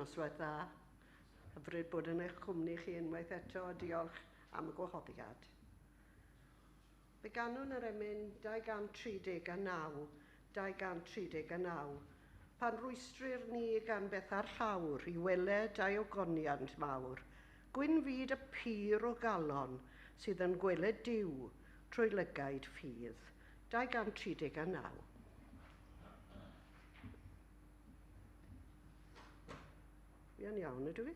Noswaith dda. Hyfryd bod yn eich cwmni chi unwaith eto a diolch am y gwahoddiad. Fe ganwn yr emyn 239, 239, pan rwystrir ni gan bethau'r llawr i weled a'i ogoniant mawr, gwyn fyd y pur o galon sydd yn gweled Duw trwy lygaid ffydd. 239. Fi yn iawn, ydw i?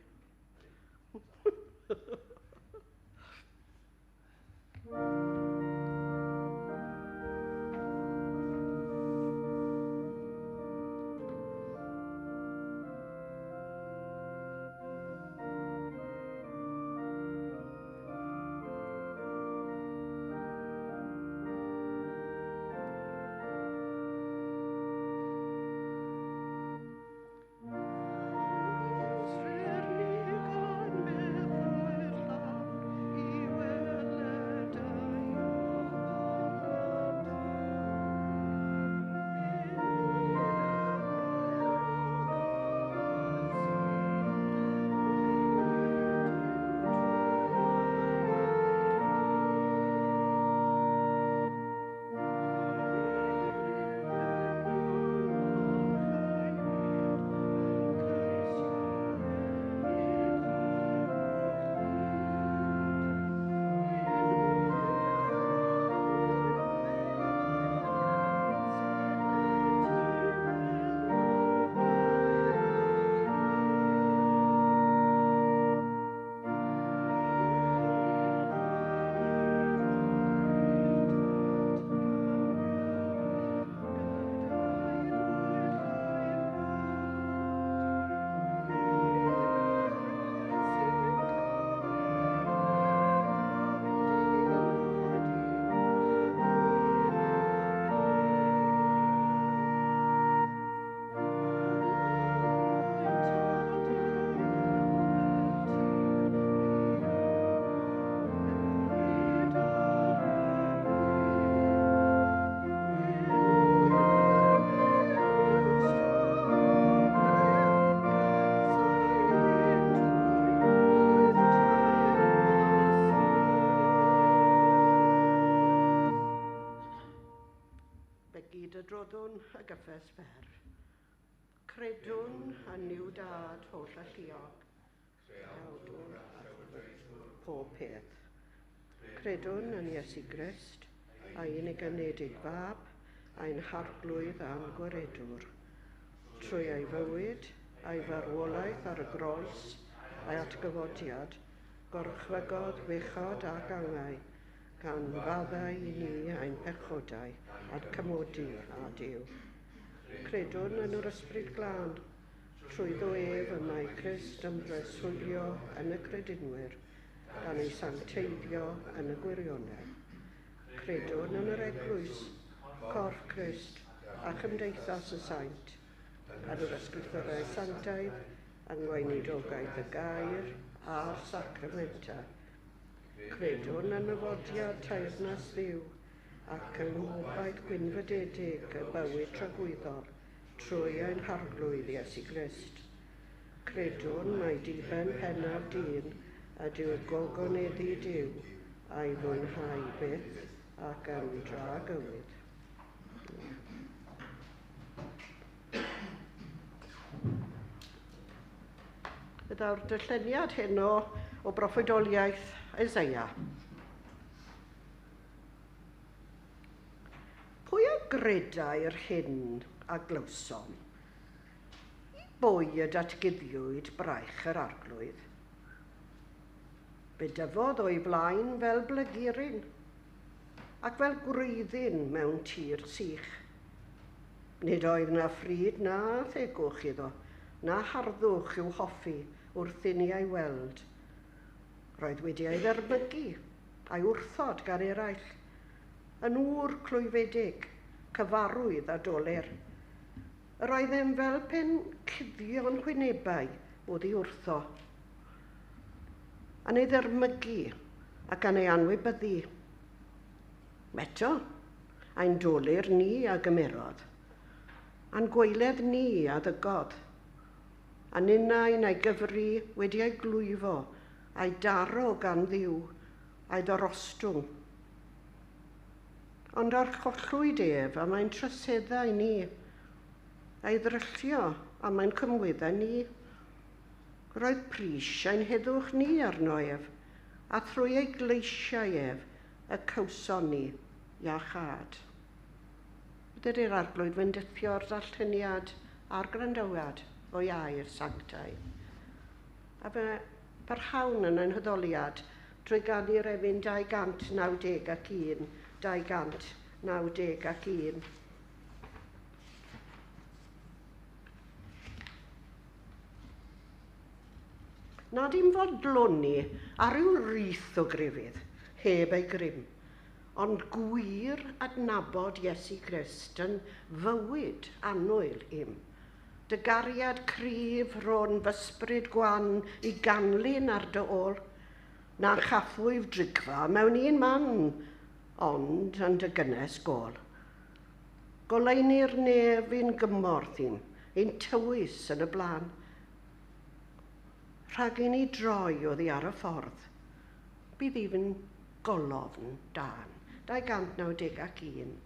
Gyd-adroddwn y gyffes fer. Credwn yn Nuw Dad holl alluog, Creawdwr a pob peth. Credwn yn Iesu Grist, a'i unig anedig Fab, a'n Harglwydd a'n Gwaredwr. Trwy ei fywyd, a'i farwolaeth ar y groes, a'i atgyfodiad, gorchfygodd bechod ac angau, gan faddau i ni ein pechodau a'n cymodi â Duw. Credwn yn yr Ysbryd Glân, trwyddo ef y mae Crist yn breswylio yn y credinwyr, gan ei sancteiddio yn y gwirionedd. Credwn yn yr Eglwys, corff Crist a chymdeithas y saint, yn yr Ysgrythurau Sanctaidd, yng ngweinidogaeth y Gair a'r Sacramentau. Credwn yn nyfodiad teyrnas Dduw ac yng nghobaith gwynfydedig y bywyd tragwyddol trwy ein Harglwydd Iesu Grist. Credwn mai diben pennaf dyn ydyw gogoneddu Duw a'i fwynhau byth ac yn dragywydd. Byddai'r darlleniad heno o broffwydoliaeth Eseia. Pwy a gredai'r hyn a glywsom? I bwy y datguddiwyd braich yr Arglwydd? Fe dyfodd o'i flaen fel blaguryn, ac fel gwreiddyn mewn tir sych. Nid oedd na phryd na thegwch iddo, na harddwch i'w hoffi wrth i ni ei weld. Roedd wedi ei ddirmygu, a'i wrthod gan eraill, yn ŵr clwyfedig, cyfarwydd a dolur. Yr oeddem fel pe'n cuddio'n hwynebau oddi wrtho, yn ei ddirmygu ac yn ei anwybyddu. Eto, ein dolur ni a gymerodd, a'n gwaeledd ni a ddygodd. A ninnau na'i gyfri wedi ei glwyfo, a'i daro gan Dduw, a'i ddorostwng. Ond archollwyd ef am ein troseddau ni, a'i ddryllio am ein cymwyddau ni. Roedd pris ein heddwch ni arno ef, a thrwy ei gleisiau ef y cawson ni iachâd. Bydded i'r Arglwydd fendithio'r darlleniad a'r gwrandawiad o'i air sanctaidd. A fe parhawn yn ein haddoliad drwy ganu'r emyn 291, 291. Nad i'm fodloni ar ryw rith o grefydd, heb ei grym, ond gwir adnabod Iesu Grist yn fywyd annwyl im. Dy gariad cryf rhon f'ysbryd gwan i ganlyn ar dy ôl, na chaffwyf drigfa mewn un man, ond yn dy gynnes gôl. Goleuni'r nef i'n gymorth i'm, ein tywys yn y blaen. Rhag i ni droi oddi ar y ffordd, bydd even golofn dân. 291.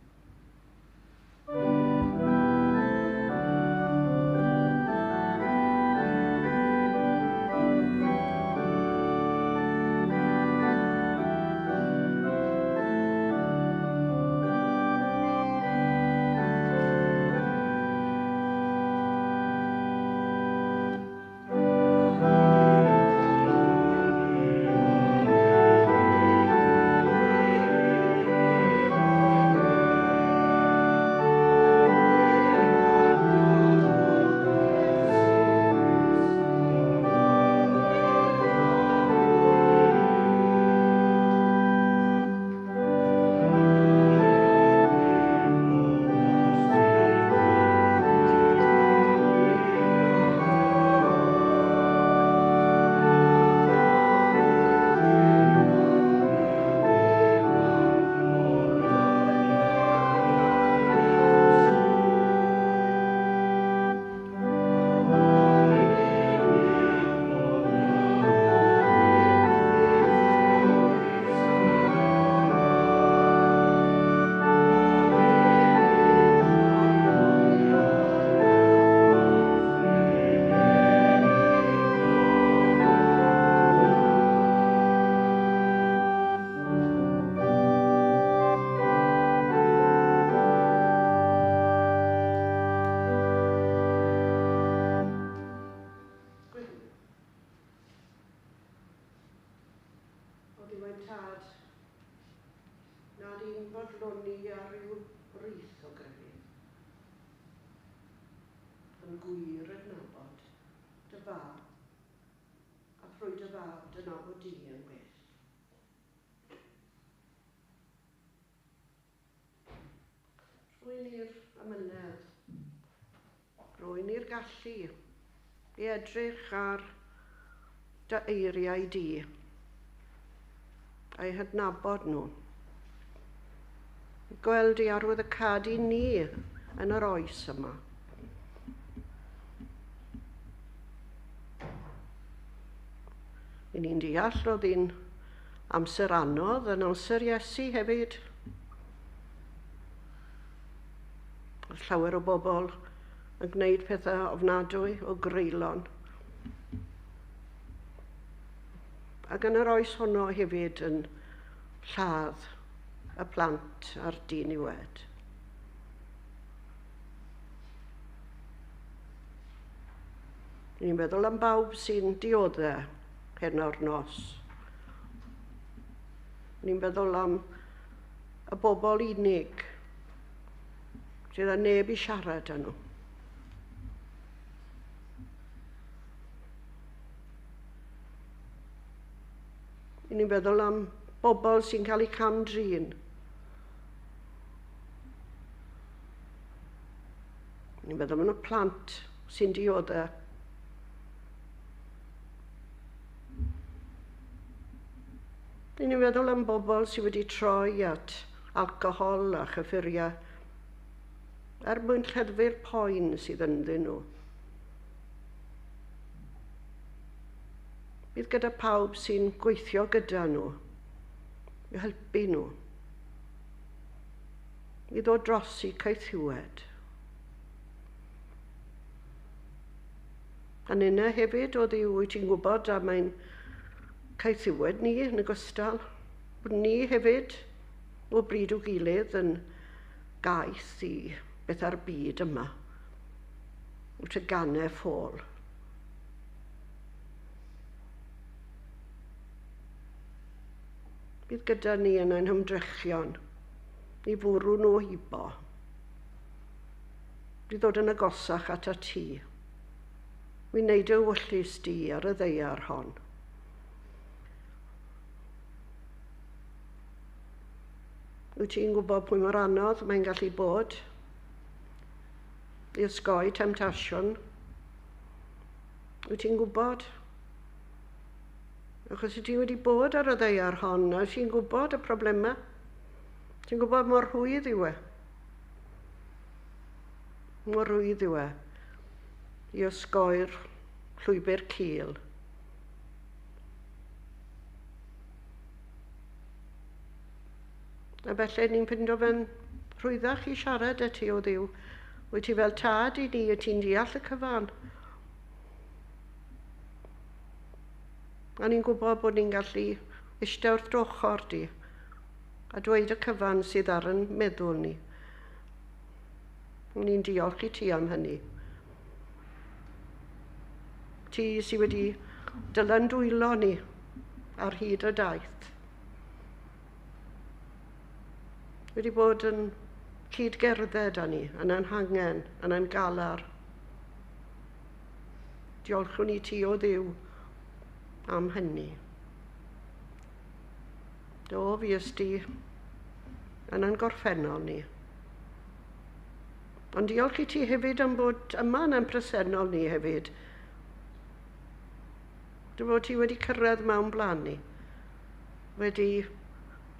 Tad, nad i'n fodloni ar ryw rith o grefydd, yn gwir adnabod dy fab, a thrwy dy fab dy nabod di yn well. Rwy'n i'r amynedd, rwy'n i'r gallu i edrych ar dy eiriau di, a'i hadnabod nhw. Gweld i arwyddocâd i ni yn yr oes yma. I ni'n deall roedd hi'n amser anodd yn amser Iesu hefyd. Oedd llawer o bobl yn gwneud pethau ofnadwy o greulon. Ac yn yr oes honno hefyd yn lladd y plant a'r diniwed. Ni'n meddwl am bawb sy'n dioddef heno'r nos. Ni'n meddwl am y bobl unig sydd â neb i siarad â nhw. Ni'n meddwl am bobl sy'n cael eu cam-drin. Ni'n meddwl am y plant sy'n dioddef. Ni'n meddwl am bobl sydd wedi troi at alcohol a chyffuriau er mwyn lleddfu'r poen sydd ynddyn nhw. Bydd gyda pawb sy'n gweithio gyda nhw, i helpu nhw, i ddod dros i caethiwed. A nynna hefyd, o Dduw, wyt ti'n gwybod, a mae'n caethiwed ni yn ogystal, bod ni hefyd o bryd o gilydd yn gaeth i beth ar byd yma, wyt y ganau ffôl. Bydd gyda ni yn ein hymdrechion i fwrw nhw hibo, i ddod yn agosach at a ti. Wi'n neud y wyllys di ar y ddaear hon. Wyt ti'n gwybod pwy mor anodd mae'n gallu bod i osgoi temtasiwn? Wyt ti'n gwybod? Achos ti wedi bod ar y ddaear hon a ti'n gwybod y problemau. Ti'n gwybod mor rhwydd yw e. Mor rhwydd yw e i osgoi'r llwybr cul. A felly ni'n ffindo fe'n rhwyddach i siarad â ti o Dduw. Wyt ti fel tad i ni, wyt ti'n deall y cyfan. A ni'n gwybod bod ni'n gallu eistedd wrth dy ochr di a dweud y cyfan sydd ar yn meddwl ni. Ni'n diolch i ti am hynny. Ti sydd wedi dylan dwylo ni ar hyd y daith. Wedi bod yn cyd-gerdded â ni, yn ein hangen, yn ein galar. Diolchwn i ti o Dduw am hynny. Do, fi ys di yn ein gorffennol ni. Ond diolch i ti hefyd am bod yma yn ein presennol ni hefyd. Dy fod ti wedi cyrraedd mewn blaen ni, wedi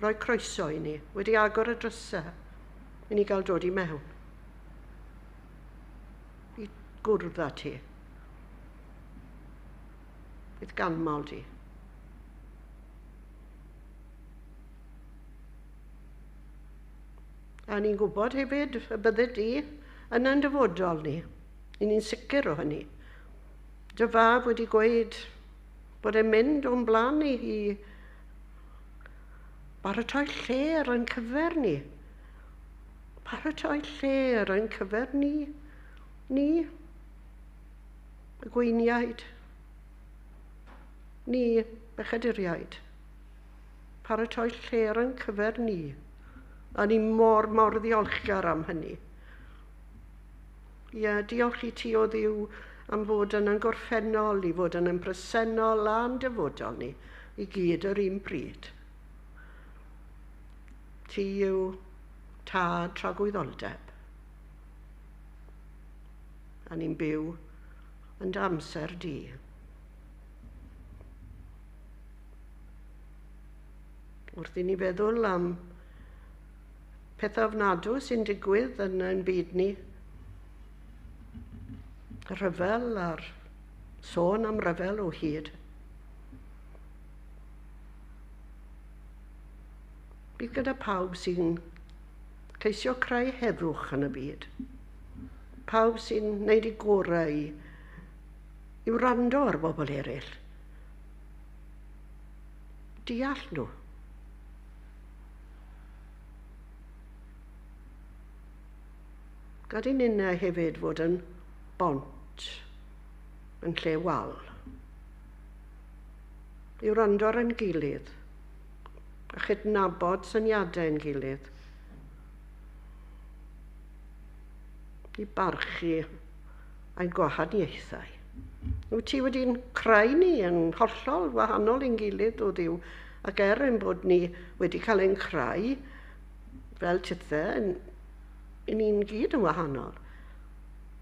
rhoi croeso i ni, wedi agor y drysau i ni gael dod i mewn. I gwrdd â ti. Bydd ganmol di. A ni'n gwybod hefyd y bydde di yn ein dyfodol ni. I ni'n sicr o hynny. Dy fab wedi gweud bod e'n mynd o'n blaen ni i baratoi lle ar ein cyfer ni. Paratoi lle ar ein cyfer ni. Ni, y gweiniaid. Ni, bechaduriaid. Paratoi lle ar ein cyfer ni. A ni mor, mor ddiolchgar am hynny. Ie, diolch i ti o Dduw am fod yn ein gorffennol, i fod yn ein presennol a'n dyfodol ni, i gyd yr un pryd. Ti yw tad tragwyddoldeb. A ni'n byw yn dy amser di. Wrth i ni feddwl am pethau ofnadw sy'n digwydd yn ein byd ni, rhyfel a'r sôn am ryfel o hyd. Bydd gyda pawb sy'n ceisio creu heddwch yn y byd. Pawb sy'n wneud eu gorau i wrando ar bobl eraill. Deall nhw. Gad i ninnau hefyd fod yn bont yn lle wal. I wrando ar ein gilydd a chydnabod syniadau ein gilydd. I barchu ein gwahaniaethau. Wyt ti wedi'n creu ni yn hollol wahanol i'n gilydd o Dduw, ac er ein bod ni wedi cael ein creu fel tithe, i ni'n gyd yn wahanol.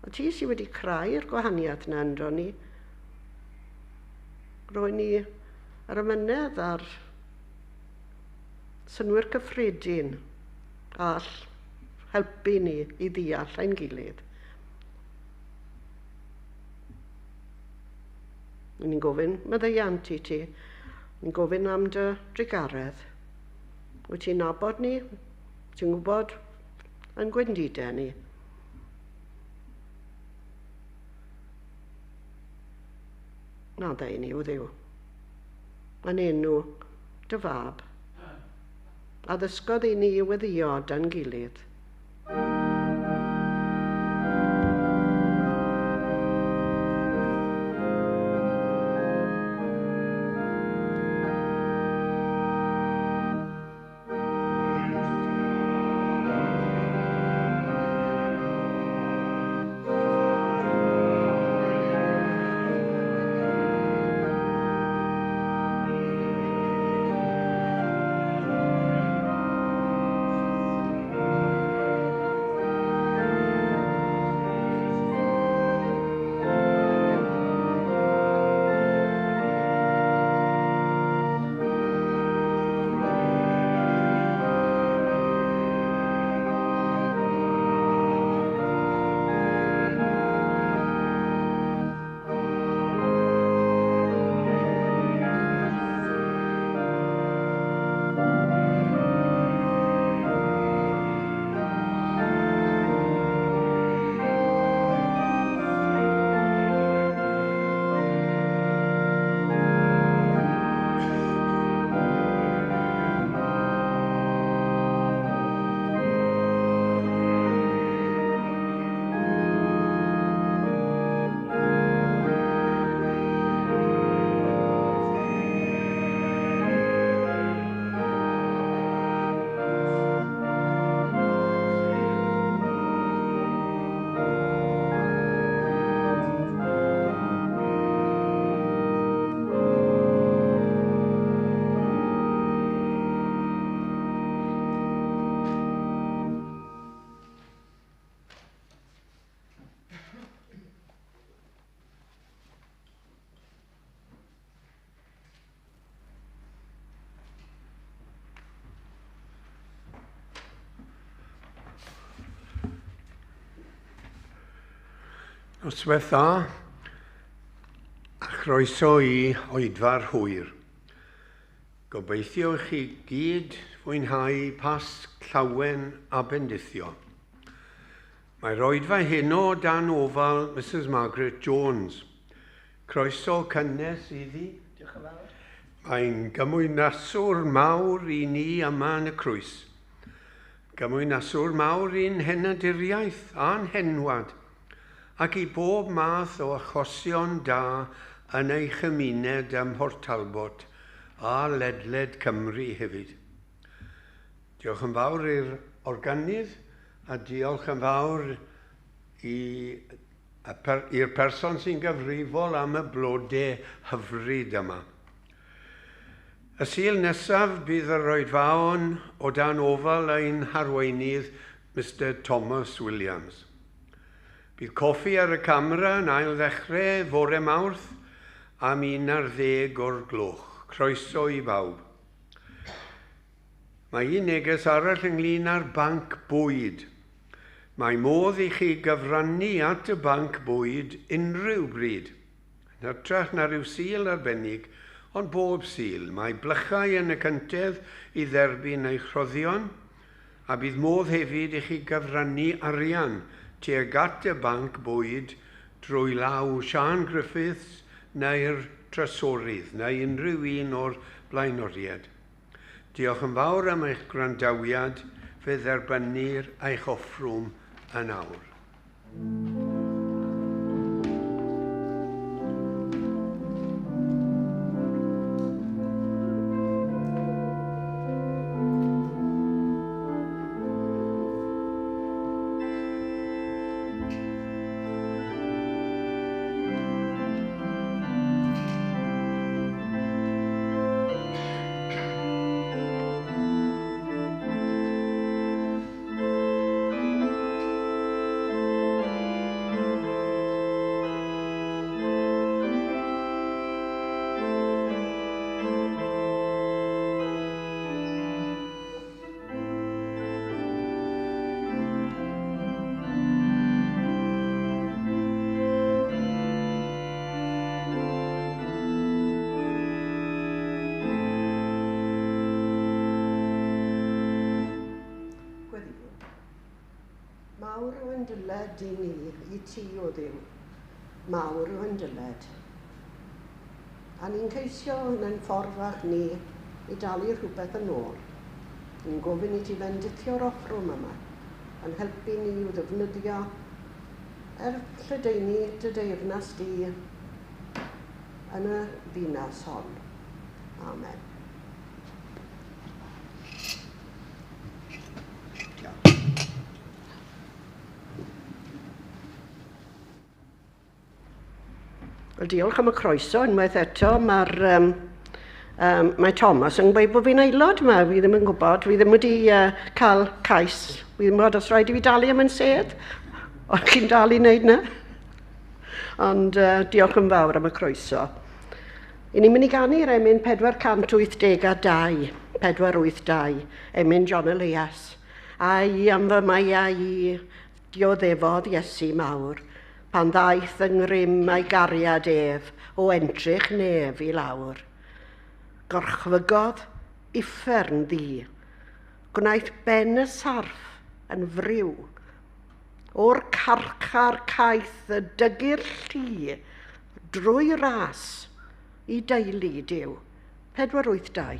A ti sydd wedi creu'r gwahaniaeth yna ynddo ni. Roi ni ar y mynedd a'r synnwyr cyffredin a all helpu ni i ddeall ein gilydd. Ni'n gofyn maddeuant i ti. Ni'n gofyn am dy drugaredd. Wyt ti'n nabod ni? Ti'n gwybod yn gwendidau ni? Maddau ni, o Dduw. Yn enw dy fab. A ddysgodd i ni weddïo dan gilydd. Noswaith dda, a chroeso i oedfa'r hwyr. Gobeithio i chi gyd fwynhau Pasg llawen a bendithio. Mae'r oedfa heno dan ofal Mrs Margaret Jones. Croeso cynnes iddi. Diolch yn fawr. Mae'n gymwynaswr mawr i ni yma yn y Crwys. Gymwynaswr mawr i'n henaduriaeth a'n henwad, ac i bob math o achosion da yn ei chymuned ym Mhort Talbot a ledled Cymru hefyd. Diolch yn fawr i'r organydd a diolch yn fawr i'r person sy'n gyfrifol am y blodau hyfryd yma. Y Sul nesaf bydd yr oedfaon o dan ofal ein harweinydd Mr Thomas Williams. Bydd coffi ar y camera yn ail ddechrau fore Mawrth am 11 o'r gloch. Croeso i bawb. Mae un neges arall ynglyn â'r banc bwyd. Mae modd i chi gyfrannu at y banc bwyd unrhyw bryd. Yn hytrach na rhyw Sul arbennig, ond bob Sul. Mae blychau yn y cyntedd i dderbyn eich rhoddion, a bydd modd hefyd i chi gyfrannu arian tuag at y banc bwyd drwy law Siân Griffiths neu'r trysorydd neu unrhyw un o'r blaenoriaid. Diolch yn fawr am eich gwrandawiad, fe dderbynnir eich offrwm yn awr. dyled i ni, i ti o Dduw. Mawr yw ein dyled. A ni'n ceisio yn ein ffordd fach ni i dalu rhywbeth yn ôl. Ni'n gofyn i ti fendithio'r offrwm yma, yn helpu ni i'w ddefnyddio er lledaenu dy deyrnas di yn y ddinas hon. Amen. Wel, diolch am y croeso unwaith eto. Mae'r, um, um, mae Thomas yn gweud bod fi'n aelod yma. Fi ddim yn gwybod. Fi ddim wedi uh, cael cais. Fi ddim yn gwybod os rhaid i fi dalu am yn sedd. Ond chi'n dal i wneud na? Ond uh, diolch yn fawr am y croeso. I ni'n mynd i ganu'r emyn 482, 482, emyn John Elias. Ai am fy mai ai Dioddefodd Iesu mawr, pan ddaeth yng ngrym a'i gariad ef o entrych nef i lawr. Gorchfygodd uffern ddu. Gwnaeth ben y sarff yn friw. O'r carchar caeth y dygir llu drwy ras i deulu Duw. 482.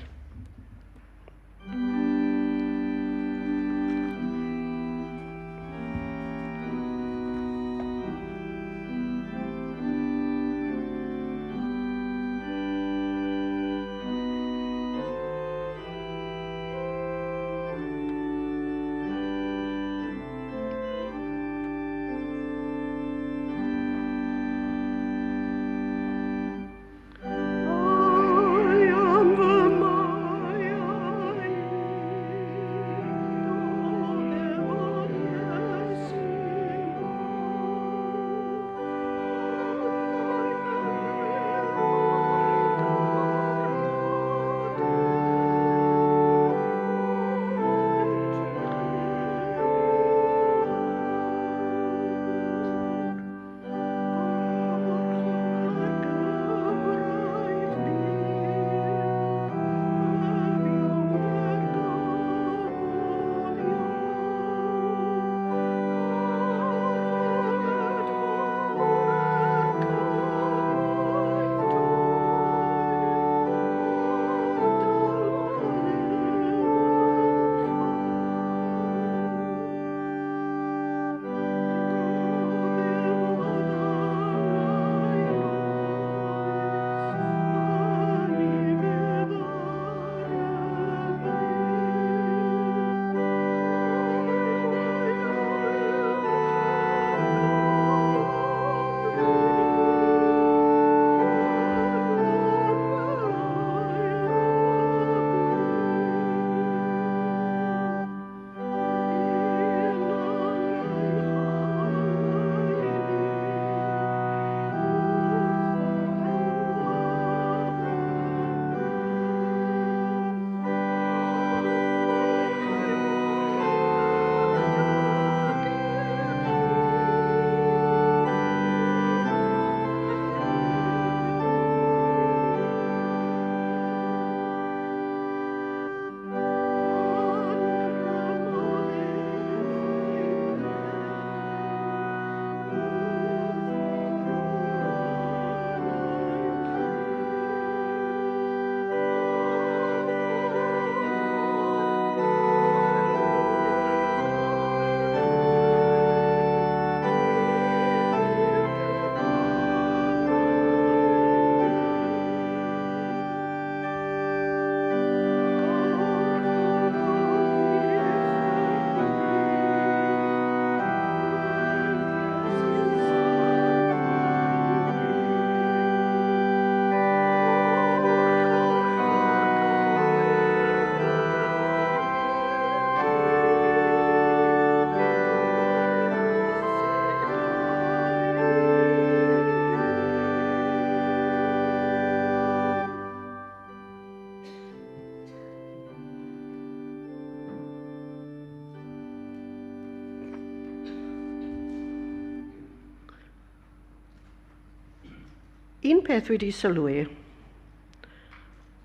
Un peth wedi sylwi,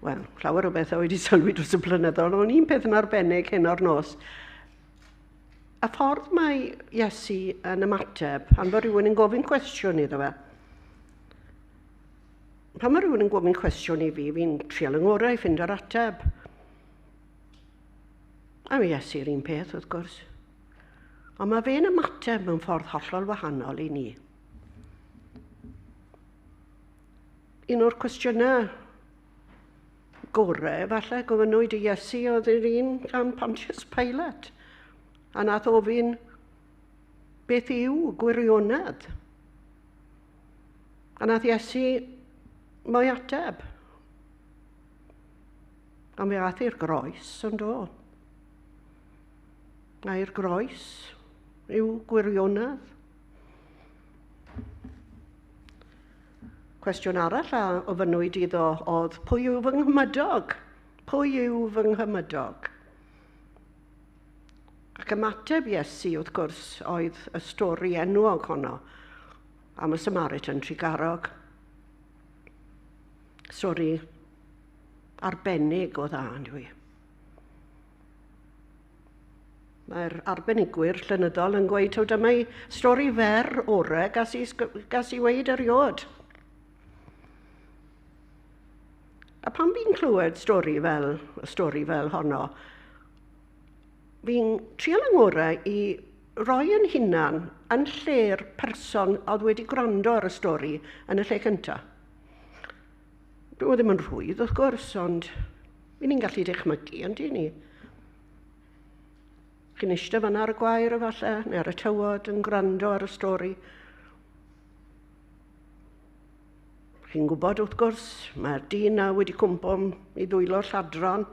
wel, llawer o bethau wedi sylwi dros y blynyddoedd, ond un peth yn arbennig hyn o'r nos. Y ffordd mae Iesu yn ymateb pan fod rhywun yn gofyn cwestiwn iddo fe. Pan mae rhywun yn gofyn cwestiwn i fi, fi'n trial yng ngorau i ffindio'r ateb. A mae Iesu'r un peth, wrth gwrs. Ond mae fe'n ymateb mewn ffordd hollol wahanol i ni. Un o'r cwestiynau gorau, falle, gofynnwyd i Iesu oedd yr un gan Pontius Pilate. A nath ofyn, beth yw gwirionedd? A nath Iesu mo'i ateb. Ond fe ath i'r groes, ond do. A i'r groes yw gwirionedd. Cwestiwn arall a ofynnwyd iddo oedd, pwy yw fy nghymydog? Pwy yw fy nghymydog? Ac ymateb Iesu, wrth gwrs, oedd y stori enwog honno am y Samaritan trugarog. Stori arbennig o dda, yn dwi. Mae'r arbenigwyr llenyddol yn gweud taw dyma'i stori fer orau gas i, gas i weud eriod. A pan fi'n clywed stori fel, y stori fel honno, fi'n trial yng ngorau i roi yn hunan yn lle'r person oedd wedi gwrando ar y stori yn y lle cyntaf. Dwi ddim yn rhwydd, wrth gwrs, ond i ni'n gallu dychmygu, ond i ni. Chi'n eistedd fan'na ar y gwair efallai, neu ar y tywod yn gwrando ar y stori. Chi'n gwybod wrth gwrs, mae'r dyn na wedi cwmpo i ddwylo'r lladron.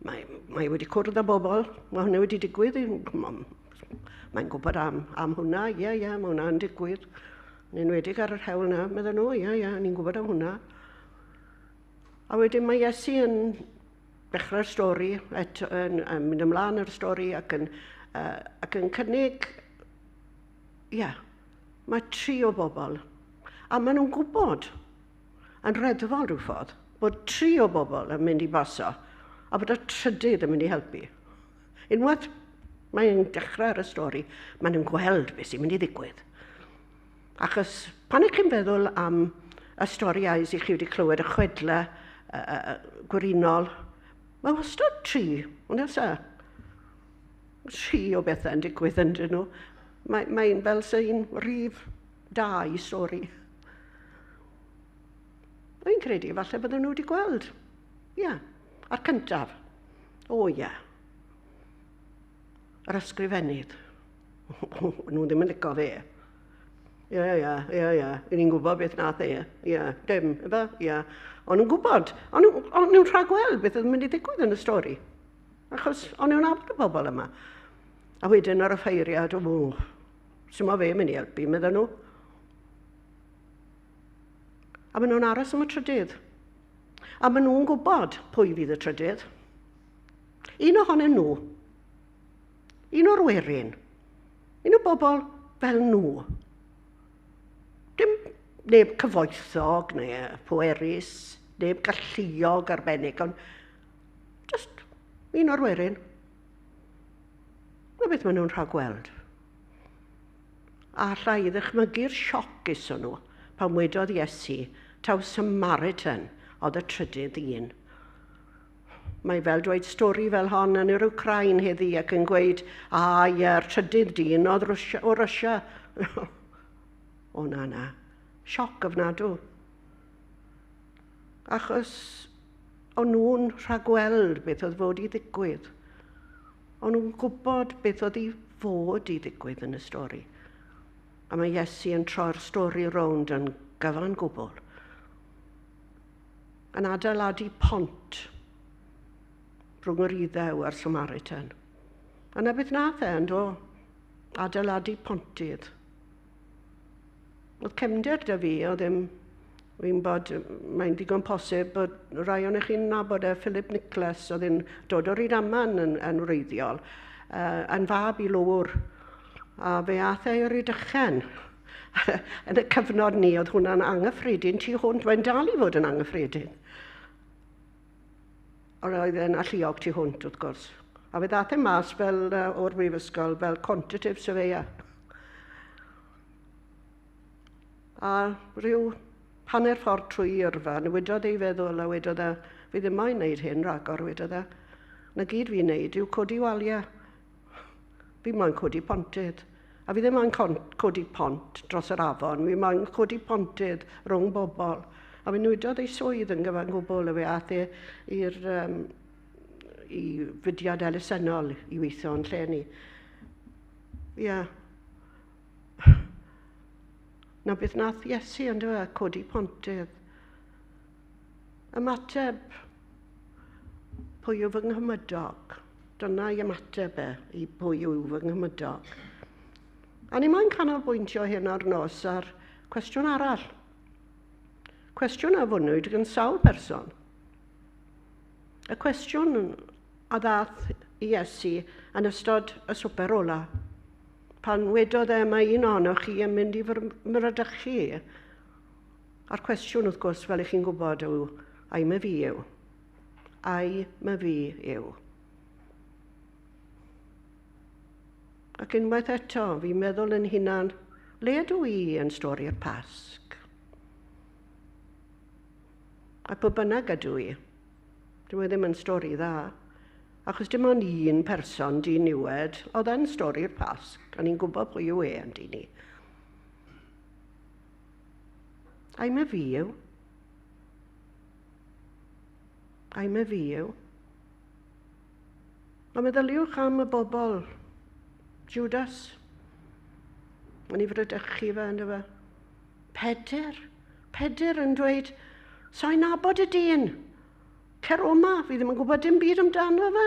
Mae, mae wedi cwrdd â bobl, mae hwnna wedi digwydd. Mae'n gwybod am, am hwnna, ie, ie, mae hwnna'n digwydd. Yn enwedig ar yr hewl na, meddyn nhw, ie, ie, ni'n gwybod am hwnna. A wedyn mae Iesu yn dechrau'r stori, et, yn, yn mynd ymlaen ar y stori ac yn, ac yn cynnig, ie, yeah, mae tri o bobl. A maen nhw'n gwybod, yn reddfol rhyw ffordd, bod tri o bobl yn mynd i baso a bod y trydydd yn mynd i helpu. Unwaith mae'n dechrau ar y stori, maen nhw'n gweld beth sy'n mynd i ddigwydd. Achos pan ych chi'n feddwl am y storïau sy'ch chi wedi clywed, y chwedlau gwerinol, mae wastad tri, ond oes e? Tri o bethau yn digwydd yn dyn nhw. Mae'n mae fel sy'n rif da i stori. Dwi'n credu falle bydden nhw wedi gweld. Ie, yeah. A'r cyntaf. O ie. Yeah. Yr ysgrifennydd. Nhw ddim yn licio fe. Ie, ie, ie, ie. Y'n ni'n gwybod beth nath e. Ie, dim, efe? Ie. O'n nhw'n gwybod. O'n nhw'n rhagweld beth oedd yn mynd i ddigwydd yn y stori. Achos o'n nhw'n nabod y bobl yma. A wedyn ar y ffeiriad, o, sy'n ma fe mynd i helpu, meddyn nhw. A maen nhw'n aros am y trydydd. A maen nhw'n gwybod pwy fydd y trydydd. Un ohonyn nhw. Un o'r werin. Un o bobl fel nhw. Dim neb cyfoethog neu pwerus, neb galluog arbennig, ond just un o'r werin. Na beth maen nhw'n rhagweld. A alla i ddychmygu'r sioc ison nhw pan wedodd Iesu taw Samaritan oedd y trydydd un. Mae fel dweud stori fel hon yn yr Wcrain heddi ac yn gweud, a ie'r trydydd dyn oedd Russia, o Russia. O na, na. Sioc ofnadw. Achos o'n nhw'n rhagweld beth oedd fod i ddigwydd. O'n nhw'n gwybod beth oedd i fod i ddigwydd yn y stori. A mae Iesu yn troi'r stori rownd yn gyfan gwbl. Yn adeiladu pont rhwng yr Iddew a'r Samaritan. A na beth nath e, yndo? Adeiladu pontydd. Oedd cefndir da fi, oedd ddim, fi'n bod, mae'n digon posib bod rai o'n chi'n nabod e, Philip Nicholas, oedd yn dod o'r Rydaman yn, yn wreiddiol, yn fab i lwr, a fe ath e i'r Rydychen. Yn y cyfnod ni, oedd hwnna'n anghyffredin tu hwnt, mae'n dal i fod yn anghyffredin. Ond oedd e'n alluog tu hwnt, wrth gwrs. A fe ddath e mas fel o'r brifysgol fel quantitative surveyor. A rhyw hanner ffordd trwy yrfa, newidodd ei feddwl a wedodd e, fi ddim moyn wneud hyn ragor, wedodd e. Na gyd fi'n wneud yw codi waliau. Fi moyn codi pontydd. A fi ddim moyn codi pont dros yr afon, fi moyn codi pontydd rhwng bobl. A fe newidodd ei swydd yn gyfan gwbl, a fe aeth e i'r i fudiad elusennol i weithio yn lle ni. Ie. Yeah. Na beth nath Iesu yn dweud, codi pontydd. Ymateb, pwy yw fy nghymydog? Dyna i ymateb e, i pwy yw fy nghymydog. A ni moyn canolbwyntio hyn ar nos ar cwestiwn arall. Cwestiwn a fwnnwyd gan sawl person. Y cwestiwn a ddath i Iesu yn ystod y swper ola. Pan wedodd e, mae un ohonoch chi yn mynd i fy mradychu. A'r cwestiwn, wrth gwrs, fel ych chi'n gwybod, yw, ai my fi yw? Ai my fi yw? Ac unwaith eto, fi'n meddwl yn hunan, le ydw i yn stori'r Pasg? A pwy bynnag ydw i, dwi e ddim yn stori dda. Achos dim ond un person diniwed oedd yn stori'r Pasg, a ni'n gwybod pwy yw e yn dyn ni. Ai mae fi yw? Ai mae fi yw? A meddyliwch am y bobl. Judas. Yn ei frydychu fe, ynddo fe. Pedr. Pedr yn dweud, sa'n nabod y dyn. Cer o'ma, fi ddim yn gwybod dim byd amdano fe.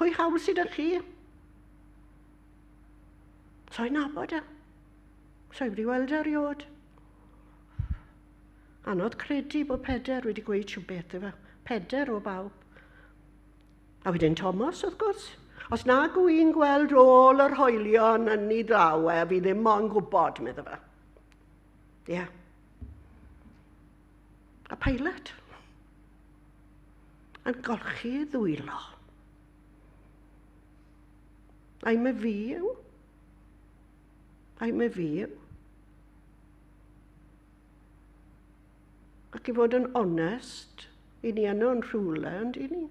Pwy hawl sydd â chi? Sa'n nabod e. Sa'i wedi weld e erioed. Anodd credu bod Pedr wedi gweud rhywbeth efo. Pedr o bawb. A wedyn Thomas, wrth gwrs. Os nag wy'n gweld ôl yr hoelion yn ei dlaw e, fi ddim mo'n gwybod, medda fe. Ie. Yeah. A Pilate yn golchi ei ddwylo. Ai mae fi yw? Ai mae fi yw? Ac i fod yn onest, i ni yno yn rhywle, ond i ni.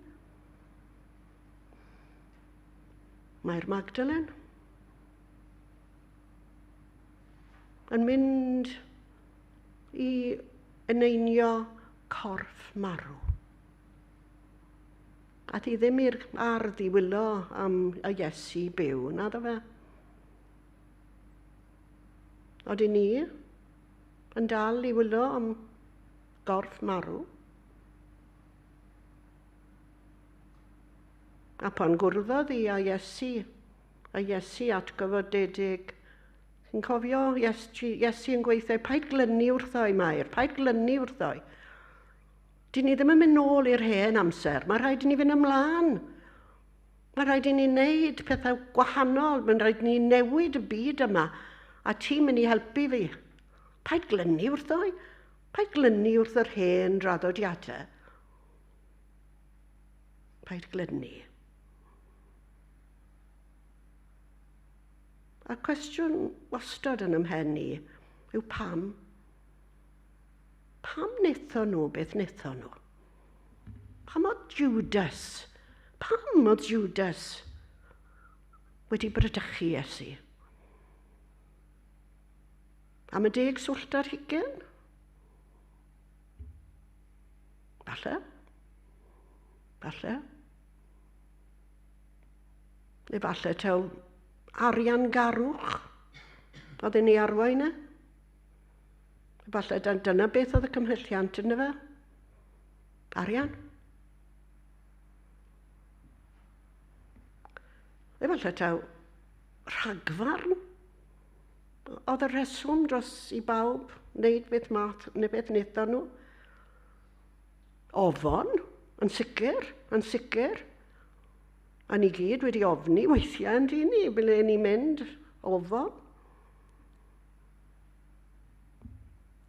Mae'r Magdalen yn mynd i eneinio corff marw. A thi ddim i'r ardd i wylo am y Iesu byw, naddo fe? Oedden ni yn dal i wylo am gorff marw? A pan gwrddodd hi â Iesu, a Iesu atgyfodedig, chi'n cofio Iesu, Iesu yn gweithio, paid glynu wrtho i Mair, paid glynu wrtho i. Dyn ni ddim yn mynd nôl i'r hen amser, mae rhaid i ni fynd ymlaen. Mae rhaid i ni wneud pethau gwahanol, mae'n rhaid i ni newid y byd yma, a ti'n mynd i helpu fi. Paid glynu wrtho i, paid glynu wrth yr hen draddodiadau. Paid glynu. A'r cwestiwn wastad yn ymhen i yw pam? Pam wnaethon nhw beth wnaethon nhw? Pam oedd Judas? Pam oedd Judas wedi brydychu Iesu? Am y 10 swllt ar hugain? Falle. Falle. Neu falle taw arian garwch oedd yn ei arwain e. Falle dyna beth oedd y cymhelliant yna fe. Arian. Efallai taw rhagfarn oedd y rheswm dros i bawb wneud beth math neu beth wnaethon nhw. Ofon, yn sicr, yn sicr. A ni gyd wedi ofni weithiau yn dyn ni, ble ni'n mynd, ofon.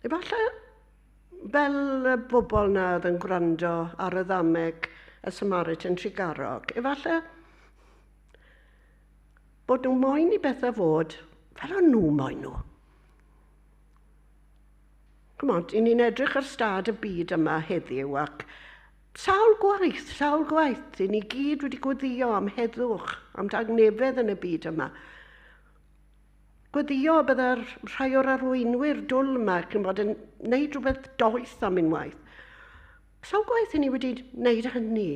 Efallai fel y bobl na oedd yn gwrando ar y ddameg y Samaritan Trugarog, efallai bod nhw moyn i bethau fod fel o'n nhw moyn nhw. Ch'mod, i ni'n edrych ar stad y byd yma heddiw ac sawl gwaith, sawl gwaith, i ni gyd wedi gweddio am heddwch, am dangnefedd yn y byd yma. Gweddio bydde'r rhai o'r arweinwyr dwl yma ch'mod, yn wneud rhywbeth doeth am unwaith. Sawl gwaith i ni wedi wneud hynny?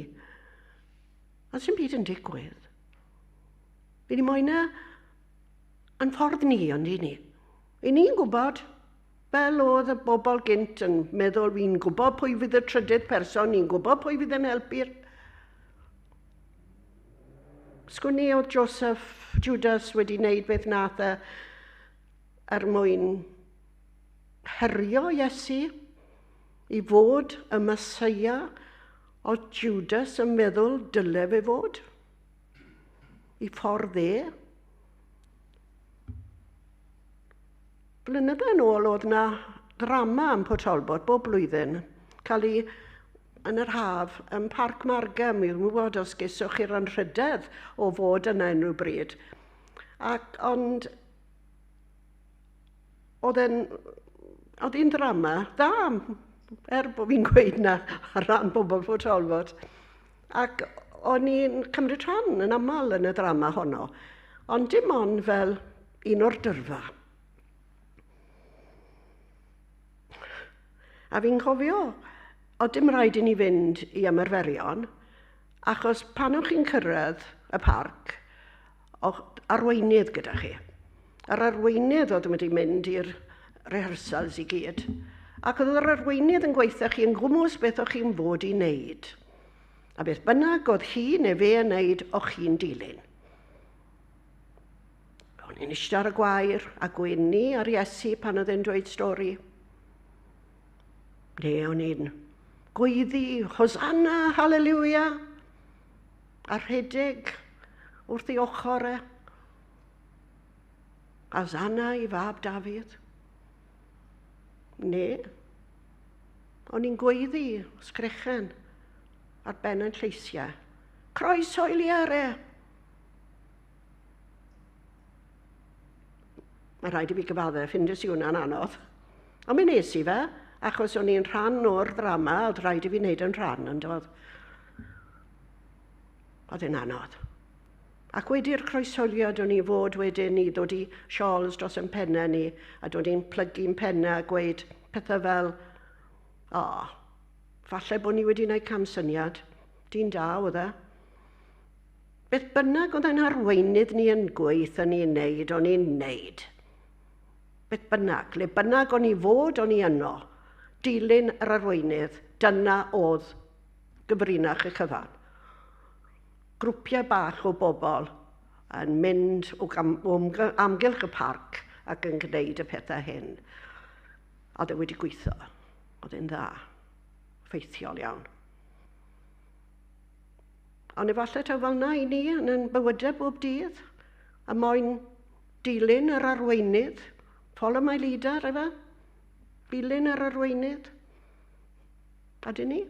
A sy'n byd yn digwydd. Fi ni moyn yn ffordd ni, ond i ni. I ni'n gwybod, fel oedd y bobl gynt yn meddwl, fi'n gwybod pwy fydd y trydydd person, ni'n gwybod pwy fydd yn helpu'r. Sgwn i oedd Joseph Judas wedi wneud beth nath e er mwyn herio Iesu i fod y Meseia oedd Judas yn meddwl dyle fe fod i ffordd e. Blynydde yn ôl oedd na ddrama yn Port Talbot bob blwyddyn, cael ei yn yr haf yn Parc Margam, mi ddim yn gwybod os geswch chi'r anrhydedd o fod yna unrhyw bryd. Ac, ond oedd oedd hi'n ddrama dda, er bod fi'n gweud na ar ran bobl Port Talbot. Ac o'n i'n cymryd rhan yn aml yn y ddrama honno, ond dim ond fel un o'r dyrfa. A fi'n cofio, oedd dim rhaid i ni fynd i ymarferion, achos pan o'ch chi'n cyrraedd y parc, oedd arweinydd gyda chi. Yr arweinydd oedd wedi mynd i'r rehearsals i gyd. Ac oedd yr arweinydd yn gweithio chi yn gwmws beth o'ch chi'n fod i wneud. A beth bynnag oedd hi neu fe yn wneud, o'ch chi'n dilyn. O'n i'n eistedd ar y gwair a gwenu ar Iesu pan oedd e'n dweud stori. Neu o'n i'n gweiddi, Hosanna, haleluia, a rhedeg wrth ei ochr e. Hosanna i fab Dafydd. Neu, o'n i'n gweiddi sgrechen ar ben yn lleisiau. Croeso i liare! Mae rhaid i fi gyfaddef, ffindes i hwnna'n anodd. Ond mi nes i fe, achos o'n i'n rhan o'r ddrama, oedd rhaid i fi wneud yn rhan, ond oedd oedd e'n anodd. Ac wedi'r croeshoeliad o'n i fod wedyn i ddod i siols dros yn pennau ni, a dod i'n plygu'n pennau a gweud pethau fel, o, oh, falle bod ni wedi gwneud camsyniad, dyn da oedd e. Beth bynnag oedd ein arweinydd ni yn gweithio ni'n neud, o'n i'n neud. Beth bynnag, le bynnag o'n i fod, o'n i yno. Dilyn yr arweinydd, dyna oedd gyfrinach y cyfan. Grwpiau bach o bobl yn mynd o amgylch y parc ac yn gwneud y pethau hyn. A oedd e wedi gweithio. Oedd e'n dda. Ffeithiol iawn. Ond efallai taw fel yna i ni yn ein bywydau bob dydd, a moyn dilyn yr arweinydd, follow my leader, efe? Dilyn yr arweinydd. A dyn ni?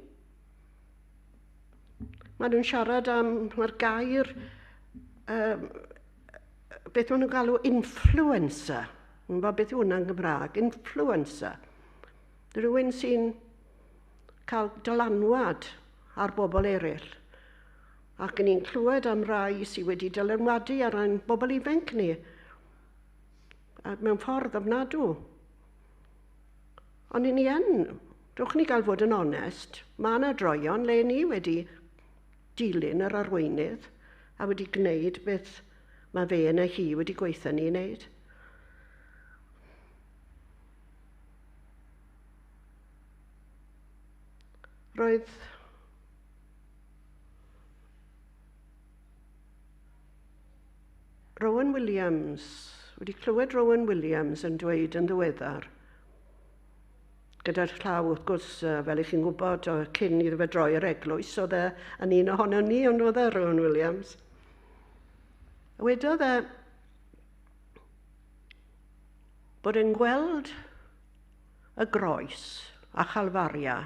Maen nhw'n siarad am, mae'r gair, beth maen nhw'n galw influencer. Yn gwybod beth yw hwnna'n Gymraeg? Influencer. Rhywun sy'n cael dylanwad ar bobl eraill. Ac ni'n clywed am rai sydd wedi dylanwadu ar ein bobl ifanc ni. A mewn ffordd ofnadw. Ond ni yn, dwch ni gael fod yn onest, mae yna droion le ni wedi dilyn yr arweinydd a wedi gwneud beth mae fe neu hi wedi gweithio ni wneud. Roedd Rowan Williams, wedi clywed Rowan Williams yn dweud yn ddiweddar, gyda'r llaw wrth gwrs, fel ych chi'n gwybod, cyn iddo fe droi yr eglwys, oedd e yn un ohono ni, ond oedd e, Rowan Williams. Wedodd e bod e'n gweld y groes a Chalfaria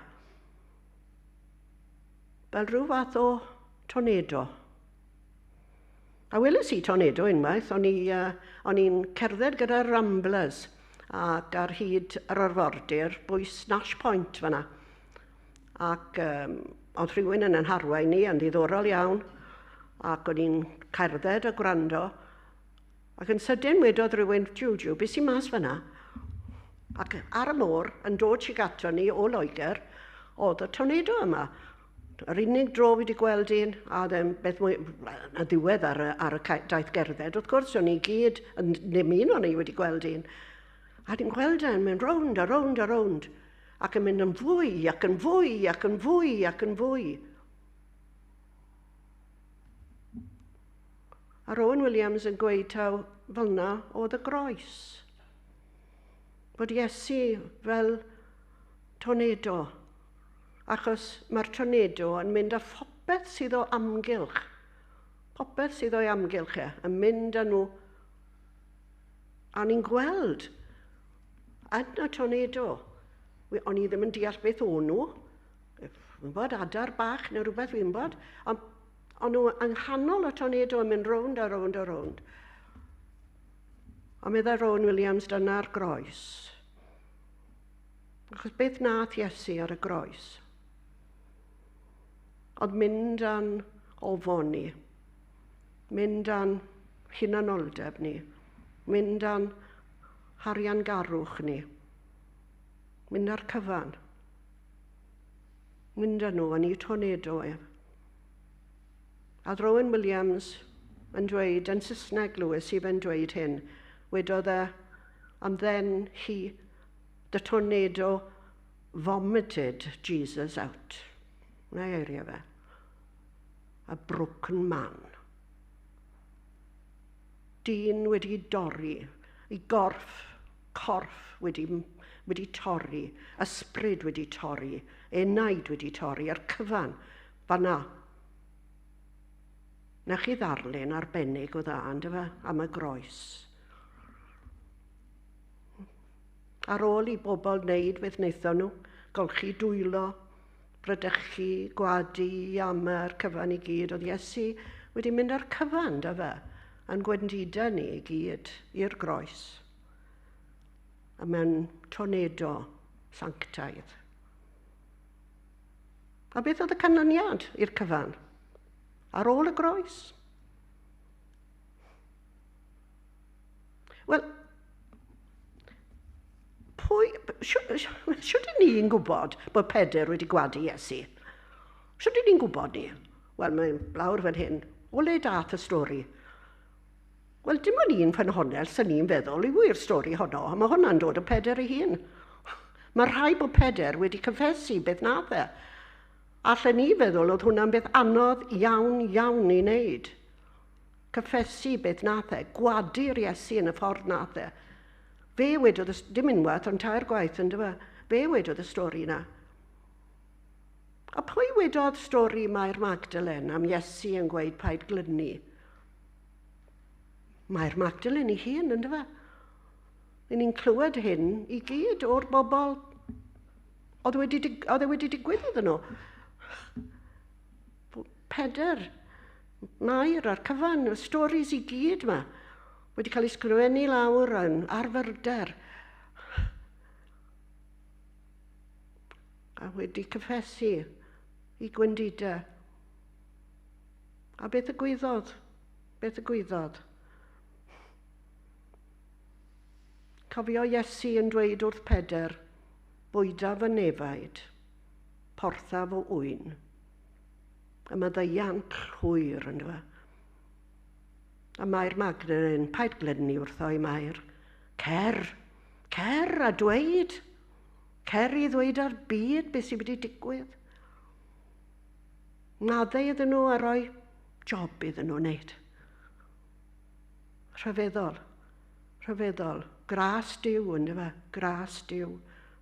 Fel rhyw fath o tornado. A weles i tornado unwaith, o'n i'n cerdded gyda'r Ramblers ac ar hyd yr arfordir bwys Nash Point fanna. Ac oedd rhywun yn yn harwain ni yn ddiddorol iawn, ac o'n i'n cerdded a gwrando, ac yn sydyn wedodd rhywun, "Jiw, jiw, beth sy'n mas fanna?" Ac ar y môr, yn dod tuag ato ni o Loegr, oedd y tornado yma. Yr unig dro fi wedi gweld un, a oedd e'n beth mwy, na ddiwedd ar y daith gerdded, wrth gwrs, o'n i gyd, ddim un o'n i wedi gweld un. A ni'n gweld e'n mynd rownd a rownd a rownd, ac yn mynd yn fwy, ac yn fwy, ac yn fwy, ac yn fwy. A Rowan Williams yn gweud taw fel na oedd y groes. Bod Iesu fel tornado, achos mae'r tornado yn mynd â phopeth sydd o amgylch. Popeth sydd o'i amgylch e, yn mynd â nhw. A ni'n gweld yn y tornado. O'n i ddim yn deall beth o'n nhw. Fi'n bod, adar bach neu rhywbeth fi'n bod. Ond o'n nhw yng nghanol y tornado yn mynd rownd a rownd a rownd. A meddai Rowan Williams, dyna'r groes. Achos beth nath Iesu ar y groes? Oedd mynd â'n ofon ni, mynd â'n hunanoldeb ni, mynd â'n hariangarwch ni, mynd â'r cyfan, mynd â nhw yn ei tornado e. A Rowan Williams yn dweud, yn Saesneg Lewis i fe'n dweud hyn, wedodd e, "And then the tornado vomited Jesus out." Na eiriau fe. A broken man. Dyn wedi dorri, ei gorff wedi torri, ysbryd wedi torri, enaid wedi torri, a'r cyfan, fanna. Na chi ddarlun arbennig o dda, yndyfe, am y groes. Ar ôl i bobl wneud beth wnaethon nhw, golchi dwylo, bradychu, gwadu, yamau'r cyfan i gyd, oedd Iesu wedi mynd â'r cyfan, da fe, a'n gwendidau ni i gyd i'r groes. A mewn tornado sanctaidd. A beth oedd y canlyniad i'r cyfan? Ar ôl y groes? Wel, shwt ydyn ni'n gwybod bod Pedr wedi gwadu Iesu? Shwt ydyn ni'n gwybod ni? Wel, mae'n lawr fan hyn. O le dath y stori? Wel, dim ond un ffynhonnell sy'n ni'n feddwl i wir stori honno, a mae hwnna'n dod o Pedr ei hun. Mae rhai bod Pedr wedi cyffesu beth nath e. Allen ni feddwl oedd hwnna'n beth anodd iawn, iawn i wneud. Cyffesu beth nath e, gwadu'r Iesu yn y ffordd nath e. Fe wedodd, dim unwaith, ond 3 gwaith, yn dyfa. Fe wedodd y stori yna. A pwy wedodd stori Mair Magdalen am Iesu yn gweud paid glynu? Mair Magdalen ei hun, yn dyfa. Ni'n clywed hyn i gyd o'r bobl oedd wedi digwydd iddyn nhw. Pedr, Mair a'r cyfan, y storis i gyd yma, wedi cael ei sgrifennu lawr yn arfyrder. A wedi cyffesu i gwendidau. A beth y gwyddodd? Beth y gwyddodd? Cofio Iesu yn dweud wrth Pedr, bwyda fy nefaid, portha fy ŵyn. A mae ddeiant llwyr yn dweud. A Mair Magdalen, paid glynu wrtho i Mair. Cer, cer a dweud. Cer i ddweud ar byd beth sydd wedi digwydd. Maddau iddyn nhw a rhoi job iddyn nhw wneud. Rhyfeddol, rhyfeddol. Gras Duw, yn dyfa, gras Duw.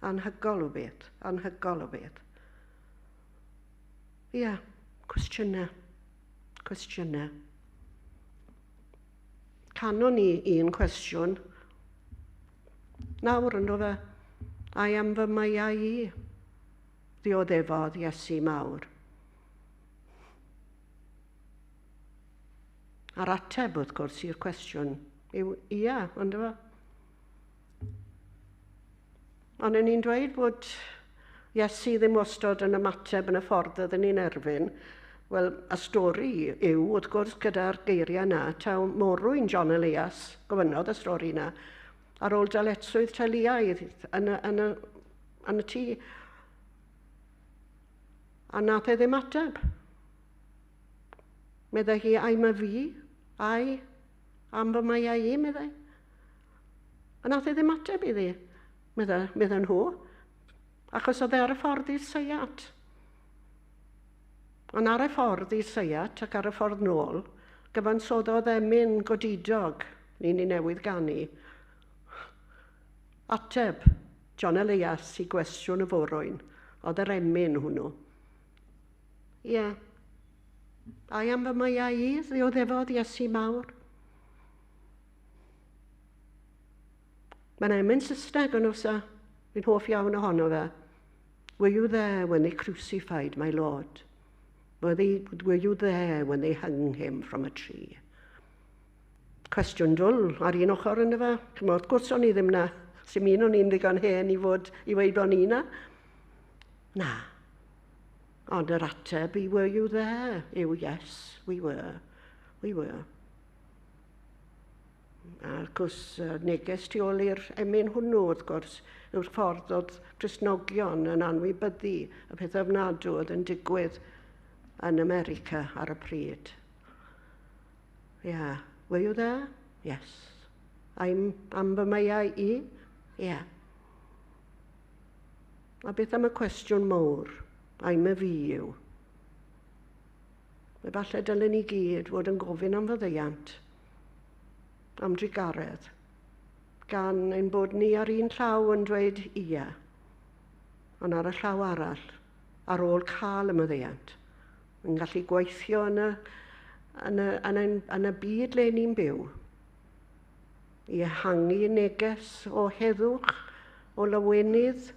Anhygol o beth, anhygol o beth. Ia, cwestiynau, cwestiynau. Canon ni un cwestiwn. Nawr yn dod fe, ai am fy meiau i, ddioddefodd Iesu mawr. A'r ateb, wrth gwrs, i'r cwestiwn yw ia, ond efo. Ond ni'n dweud bod Iesu ddim wastod yn ymateb yn y ffordd oedden ni'n erfyn. Wel, y stori yw, wrth gwrs, gyda'r geiriau yna, taw morwyn John Elias, gofynnodd y stori yna, ar ôl dyletswydd teuluaidd yn y, yn y, yn y tŷ. A nath e ddim ateb. Meddai hi, ai mae fi, ai, am fy mae ai i, meddai. A nath e ddim ateb iddi, meddai, meddai nhw, achos oedd e ar y ffordd i'r seiat. Ond ar y ffordd i'r seiat ac ar y ffordd nôl, gyfansoddodd emyn godidog, ni'n ei newydd ganu. Ateb John Elias i gwestiwn y forwyn, oedd yr emyn hwnnw. Ie. Yeah. Ai am fy maiau i, ddioddefodd Iesu mawr. Mae'n emyn Saesneg yn oes e? Fi'n hoff iawn ohono fe. Were you there when they crucified my Lord? Were, they, were you there when they hung him from a tree? Cwestiwn dwl ar un ochr yna fe. Chymod, wrth gwrs o'n i ddim na. Sy'n un o'n i'n ddigon hen i fod i weid o'n i na. Na. Ond yr ateb i were you there yw yes, we were. We were. A wrth gwrs, neges tu ôl i'r emyn hwnnw, wrth gwrs, yw'r ffordd oedd Cristnogion yn anwybyddu y peth ofnadw oedd yn digwydd yn America ar y pryd. Yeah. Were you there? Yes. I'm am fy meiau i? Yeah. A beth am y cwestiwn mawr? I'm a fi yw. Efallai dylen ni gyd fod yn gofyn am faddeuant, am drugaredd, gan ein bod ni ar un llaw yn dweud ia, ond ar y llaw arall, ar ôl cael y maddeuant, yn gallu gweithio yn y, yn y, yn y, yn y byd le ni'n byw, i ehangu neges o heddwch, o lawenydd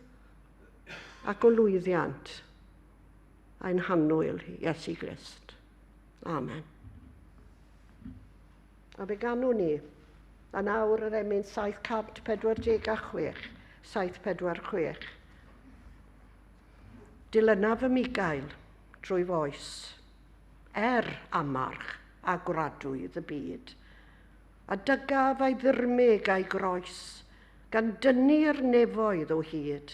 ac o lwyddiant ein hannwyl Iesu Grist. Amen. A fe ganwn ni, a nawr yr emyn 746, 746. Dilyna fy migail drwy foes, er amarch a gwradwydd y byd, a dygaf a'i ddirmyg a'i groes, gan dynnu'r nefoedd o hyd.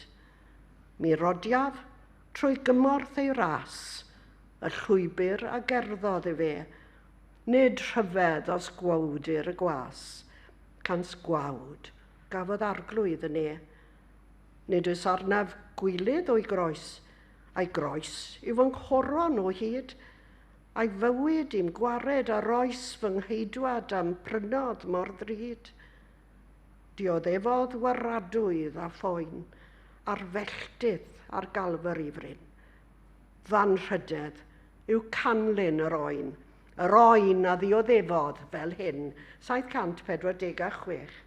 Mi rodiaf trwy gymorth ei ras, y llwybr a gerddodd i fe, nid rhyfedd os gwawdir y gwas, cans gwawd gafodd arglwydd y ne. Nid oes arnaf gwilydd o'i groes, a'i groes yw fy nghoron o hyd, a'i fywyd i'm gwared a roes fy ngheidwad am prynodd mor ddrud. Dioddefodd waradwydd a phoen, ar felltith ar Galfari fryn. Fan rhydedd yw canlyn yr oen, yr oen a ddioddefodd fel hyn, 746.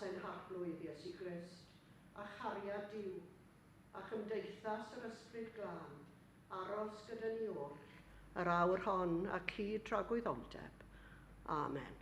ein Harglwydd Iesu Grist, a chariad Duw, a chymdeithas yr Ysbryd Glân, aros gyda ni oll, yr awr hon ac hyd tragwyddoldeb. Amen.